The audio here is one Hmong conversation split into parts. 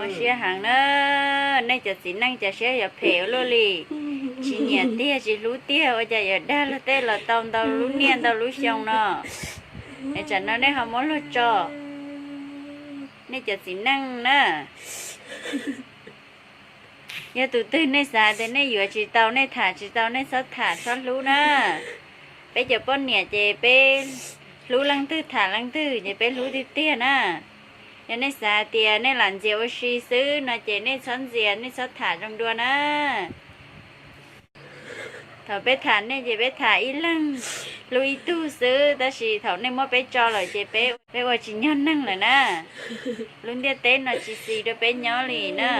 Siab heev na, nej cov txiv neej cas siab yuav phem ua luaj li. Tsis nyiam tiag tsis hlub tiag ua cas yuav dag luag tej los tau ntau lub niaj ntau lub xyoo no. Es tsam no nej ho muab luag tso, nej cov txiv neej na. Yog tus twg nej xav tias nej yuav tsis tau, nej tham tsis tau, nej txhob tham txhob hlub na. Peb cov poj niam ces peb hlub leej twg tham leej twg ces peb hlub tiag tiag na. Yog nej xav tias nej lam ntxias ua si xwb no ces nej txhob ntxias, nej txhob tham zoo dua na. Thaum peb tham nej ces peb tham ib leeg hlub ib tug xwb, tab sis thaum nej muab peb tso lawm ces peb, peb ua tsis nyog neeg lawm na. Lub ntiaj teb no tsis xis rau peb nyob li na.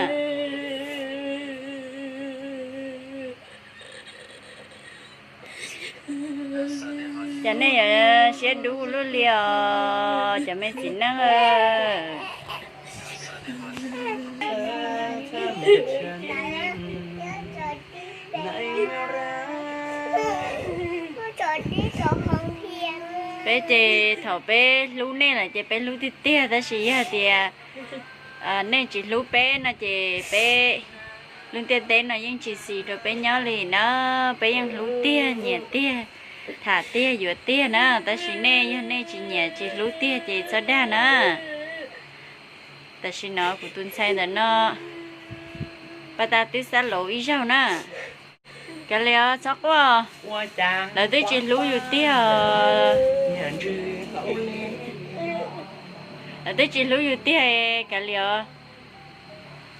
Cas nej yuav siab dub luaj li os cov me txiv neej. Peb ces thaum peb hlub nej lawm ces peb hlub tiag tiag, tab sis yog tias nej tsis hlub peb no ces peb, lub ntiaj teb no yeej tsis xis rau peb nyob li na. Peb yeej hlub tiag, nyiam tiag, tham tiag, yuav tiag na, tab sis nej yog nej tsis nyiam tsis hlub tiag ces txhob dag na. Tam sim no kuv tus ntxhais ntawm no pab tas twb xab lauv ib zaug na. Kav liam os, txhob quaj. Lawv twb tsis hlub yus tiag os. Lawv twb tsis hlub yus tiag, kav liam os.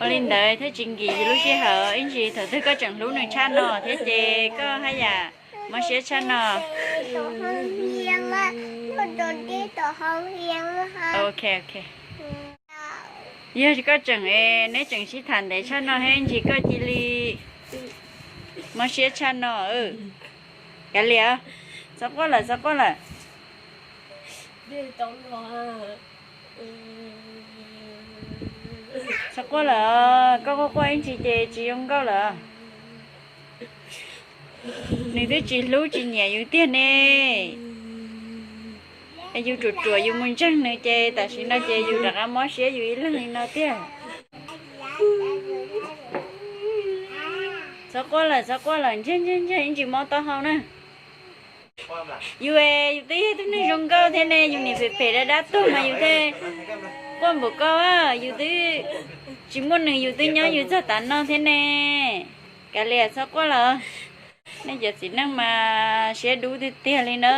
Ua li ntawd thiaj tsis nkim yus lub sij hawm, ib ntsis thaum twg koj tseem hlub nws tshaj no thiab ces koj haj yam mob siab tshaj no. Ok, ok. Yog koj tseem, neb tseem sib tham ntev tshaj no thiab ntsis koj cia li mob siab tshaj no. Kav liam, txhob quaj lawm, txhob quaj lawm. Txhob quaj lawm, koj quaj quaj ib ntsis ces tsis zoo nkauj lawm. Nws twb tsis hlub tsis nyiam yus tiag ne. Yus ruam ruam yus mus ntseeg nws ces tam sim no ces yus rov qab mob siab yus ib leeg li no tiag. Txhob quaj lawm, txhob quaj lawm, ntseeg ntseeg ntseeg ib ntsis mob taub hau na. Yus, yus twb yog tus neeg zoo nkauj thiab ne, yus niam phem phem dab dab tuag mas yus thiaj quaj npaum koj, yus twb tsis muaj nws yus twb nyob yus txog tav no thiab ne. Kav liam, txhob quaj lawm. Nej cov txiv neej mas siab dub tiag tiag li na.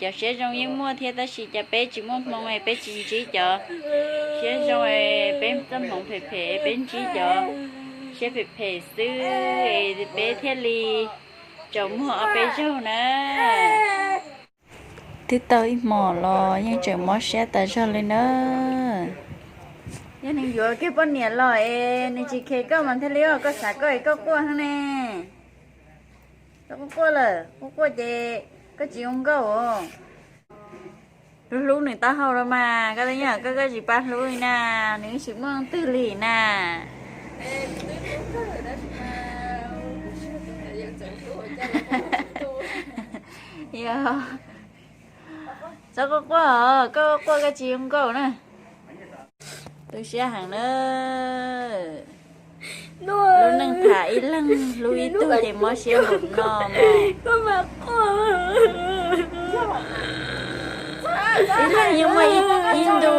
Cov siab zoo yeej muaj thiab tab sis cas peb tsis muaj hmoo es peb tsis ntsib cov siab zoo, peb txoj hmoov phem phem peb ntsib cov siab phem phem xwb, peb thiaj li tsaus muag ob peb zaug na. Twb tau ib hmos los yeej tseem mob siab tas zog li na. Yog nws yuav kiag poj niam los es nws tsis khes koj mas thiaj li, koj xav koj es koj quaj ne. Koj quaj quaj lawm, quaj quaj ces koj tsis zoo nkauj os. Hlub hlub nws taub hau los mas, koj twb yog koj, koj tsis pab hlub li na, nws tsis muaj leej twg li na. Yog, txhob quaj quaj os, koj quaj koj tsis zoo nkauj na. Tu siab heev na. Lub neej tham ib leeg hlub ib tug ces mob siab npaum no. Ib leeg yeej muaj ib ntu.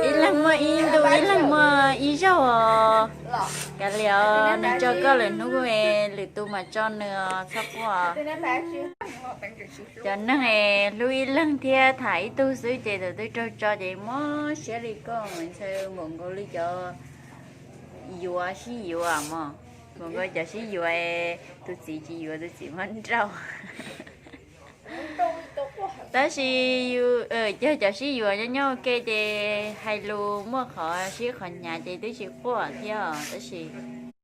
Ib leeg muaj ib ntu, ib leeg muaj ib zaug os. Kav liam os, nws tso koj lwm hnub, lwm tus mam tso nws os, txhob quaj. Cov neeg es hlub ib leeg thiab tham ib tug xwb ces thaum twg raug tso ces mob siab li koj, ntshe npaum nkaus li cov yuav sib yuav mog, npaum nkaus cov sib yuav, tus txiv tsis yuav tus txiv muab nrauj. Tab sis yus, cov, cov sib yuav nyob nyob ua ke ces hais lus muaj qhov sib qhov hnyav ces twb tsis quaj thiab, tab sis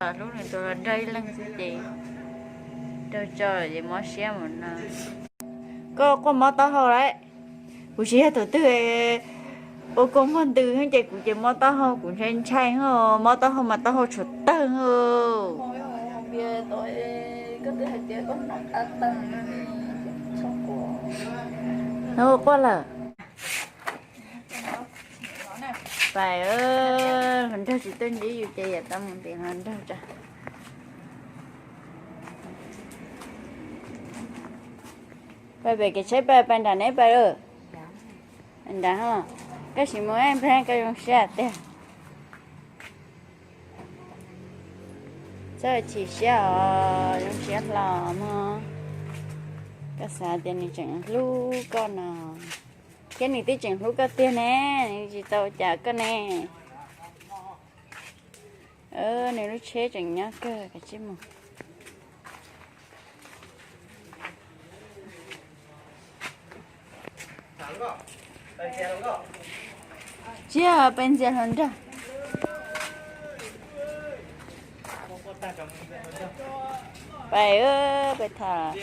hlub nws tus los nrauj ib leeg xwb ces raug tso ces mob siab mus no. Koj quaj mob taub hau lawm. Kuv tsis yog tus twg ua kua muag ntws ces kuv ces mob taub hau, kuv ntshai ntshai, mob taub hau mas taub hau tshuav tawg. Koj twb hais tias koj hnov qab teeg no ne, txhob quaj. Ua quaj lawm. Pais, hluas nraug tsis tuaj ntsib yus ces yam tau mus ntim hluas nraug tso. Pais pem kev tsheb pais, pais nram neb pais lawm. Nram, koj sim mus ib pliag koj zoo siab tiag. Txhob chim siab os, zoo siab hlo mog. Koj xav tias nws tseem hlub koj no, thiab nws twb tseem hlub koj tiag ne, nws tsis tau cas koj ne. Nws lub tsheb tseem nyob kawg, kav tsij mus. Tsiab, pais ntxias hluas nraug. Pais, pais tham,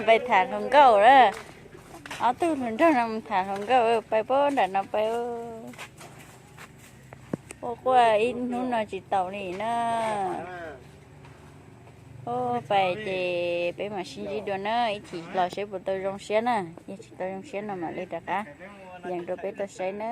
pais tham hluas nkauj lawm. Ob tug hluas nraug no mus tham hluas nkauj, pais puag nram no pais. Ua quaj ib hnub no tsis taus li na. Ua pais ces peb mam sib ntsib dua na, ib chim los saib puas tau zoo siab na, yog tsis tau zoo siab no mam li rov qab yees rau peb tau saib na.